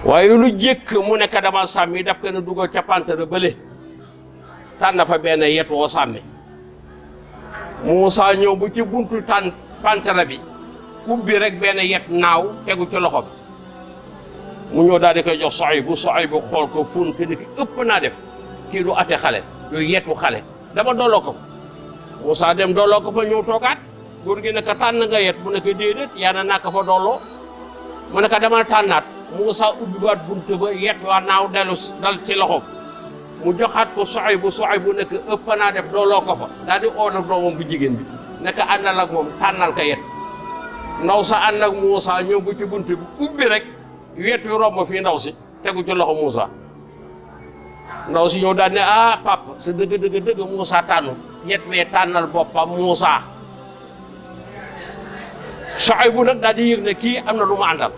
waaye lu jëkk mu nekk dama sàmmi daf ko ne dugal ca pantara bële tànn fa benn yet woo sàmmi Moussa ñëw bu ci buntu pantara bi ubbi rek benn yet naaw tegu ci loxo bi mu ñëw daal di koy jox Suaybu xool ko fun que ni ki ëpp naa def kii du ate xale du yetu xale dama dolloo ko Moussa dem dolloo ko fa ñëw toogaat góor gi ne ko tànn nga yet mu ne ko déedéet yaa na nak fa dolloo mu ne ko dama tànnaat Moussa ubbi waat buntu ba yet waa naaw dal ci loxoom mu joxaat ko Suaybu ne ko ëpp naa def dolloo ko fa daal di oo nag doomam bu jigéen bi ne ko àndal ak moom tànnal ko yet ndaw sa ànd ak Moussa ñëw bu ci buntu bi ubbi rek wet wi romb fii ndaw si tegu ci loxo Moussa ndaw si ñëw daal ne papa sa dëgg Moussa tànnu yet wee tànnal boppam Moussa Suaybu nag daal di yëg ne kii am na lu ma àndal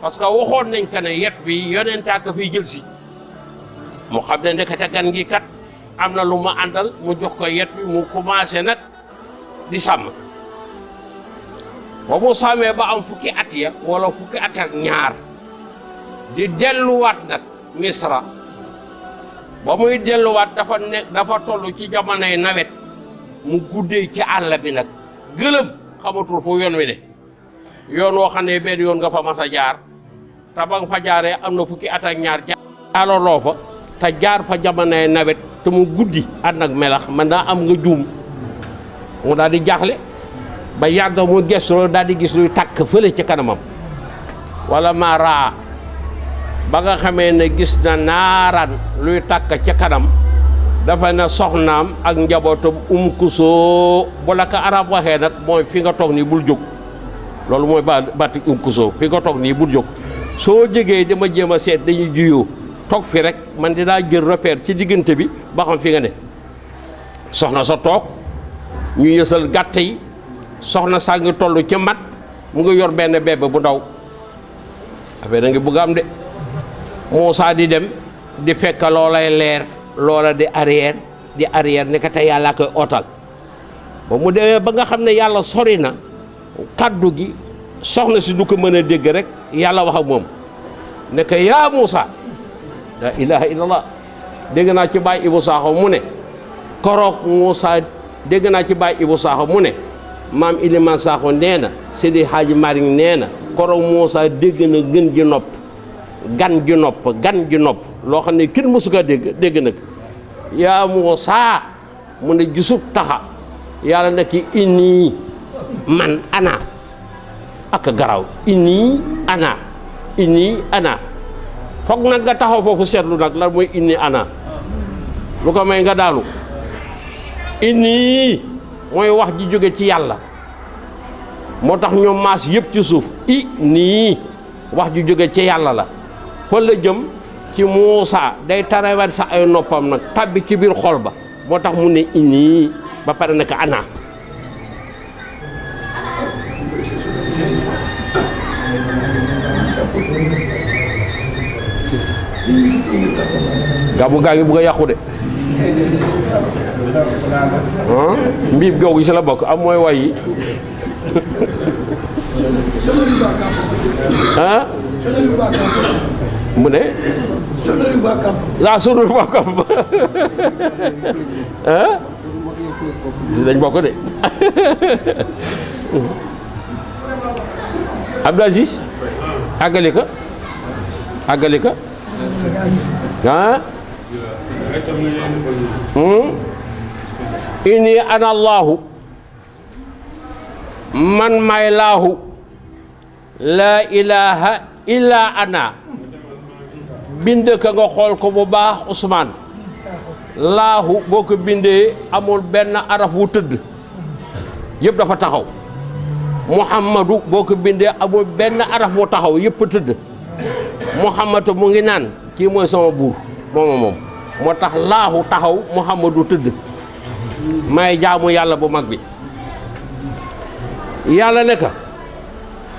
parce que waxoon nañ ko ne yet bi yonentaa ko fiy jël si mu xam ne ndekete gan gi kat am na lu ma àndal mu jox ko yet bi mu commencé nag di sàmm ba mu sàmmee ba am fukki at ya wala fukki at ak ñaar di delluwaat nag Misra ba muy delluwaat dafa toll ci jamonoy nawet mu guddee ci àll bi nag gëlëm xamatul fu yoon wi de yoon woo xam ne benn yoon nga fa mas a jaar te ba nga fa jaaree am na fukki at ak ñaar jaaloloo fa te jaar fa jamonoy nawet te mu guddi ànd ak melax man daa am nga juum mu daal di jaaxle ba yàgg mu gëstoo daal di gis luy tàkk fële ci kanamam wala maaraa ba nga xamee ne gis na naaraan luy tàkk ca kanam dafa ne soxnaam ak njabootam kusoo bu la ko arab waxee nag mooy fi nga toog nii bul jóg loolu mooy baati kusoo fi nga toog nii bul jóg soo jógee dama jéem a seet dañuy juyoo toog fi rek man dinaa jël repère ci diggante bi ba xam fi nga ne soxna sa toog ñu yësal gàtt yi soxna saa ngi toll ci mat mu ngi yor benn bébé bu ndaw affaire da ngi bëgg am de Moussa di dem di fekk loolay leer loola di arrière ne ka tey yàlla koy ootal ba mu demee ba nga xam ne yàlla sori na kaddu gi soxna si du ko mën a dégg rek yàlla wax ak moom ne ko yaa Moussa la ilaha illallah dégg naa ci baay Ibou Sakho mu ne koroog Moussa dégg naa ci baay Ibou Sakho mu ne maam Iliman Sakho nee na Seydi Hadji Malick nee na koroog Moussa dégg na gën ji nopp gan ji nopp loo xam ne kenn mësu ko dégg nag yaa Moussa mu ne gisub taxa yàlla na ki inni man ana ak garaw inni ana foog nag nga taxaw foofu seetlu nag lan mooy inni ana lu ko may nga daanu inni mooy wax ji jóge ci yàlla moo tax ñoom maas yëpp ci suuf nii wax ji jóge ci yàlla la fa la jëm ci Moussa day tarawet sa ay noppam nag tabbi ci biir xol ba moo tax mu ne inni ba pare nag ana gàmmu gaa ngi bugg a yàqu de mbiib googu si la bokk am mooy way yi mu ne sonori ba kamp si dañ bokk de Abdou Aziz àggali ka inni ana allahu man may laahu laa ilaha illa ana bind ka nga xool ko bu baax Ousmane laahu boo ko bindee amul benn araf wu tëdd yëpp dafa taxaw Muhammadu boo ko bindee amul benn araf wu taxaw yëpp tëdd Muhammadu mu ngi naan kii mooy sama buur moom moo tax laahu taxaw Muhammadu tëdd may jaamu yàlla bu mag bi yàlla ne ka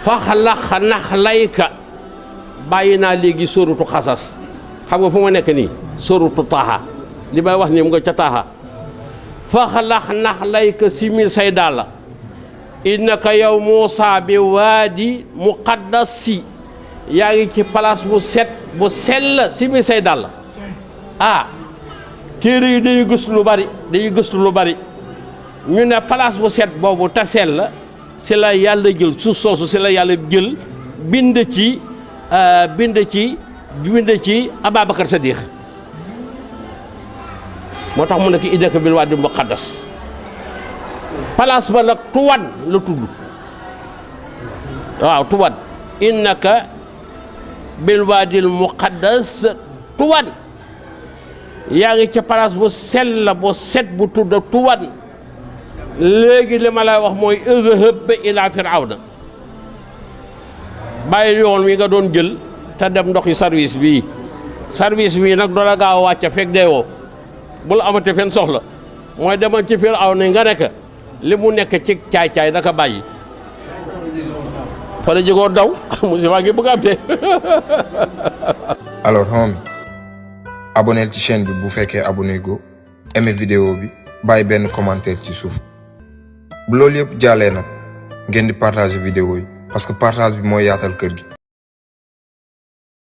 faxlax nax layka bàyyi naa léegi sóorutu xasas xam nga fu ma nekk nii sóorutu taaha li may wax nii mu nga ca taaha faxlax nax layka simil say dàlla innaka yow Muusaa bi waadi muqaddasi yaa ngi ci place bu set bu sell simi say dàll téere yi dañuy gëstu lu bari ñu ne place bu set boobu te sell si la yàlla jël suuf soosu si la yàlla jël bind ci Ababacar Sadiq moo tax mu nekk idaka bil waadi muqaddas place ba nag Tuwan la tudd waaw Tuwan innaka bil waadil muqaddas Tuwan yaa ngi ci place bu sell bu set bu tudd Tuwan léegi li ma lay wax mooy idhab ila firawna bàyyi yoon wi nga doon jël te dem ndoxi service bii nag doo la gaaw a wàcc fekk deewoo bul amate fen soxla mooy demal ci firawna nga nekk li mu nekk ci caay-caay daka bàyyi fa la jógoo daw musiba ngi bëgg am de alors homie abonneel ci chaîne bi bu fekkee abonné go aimé vidéo bi bàyyi benn commentaire ci suuf bu loolu yëpp jàllee nag ngeen di partager vidéo yi parce que partage bi mooy yaatal kër gi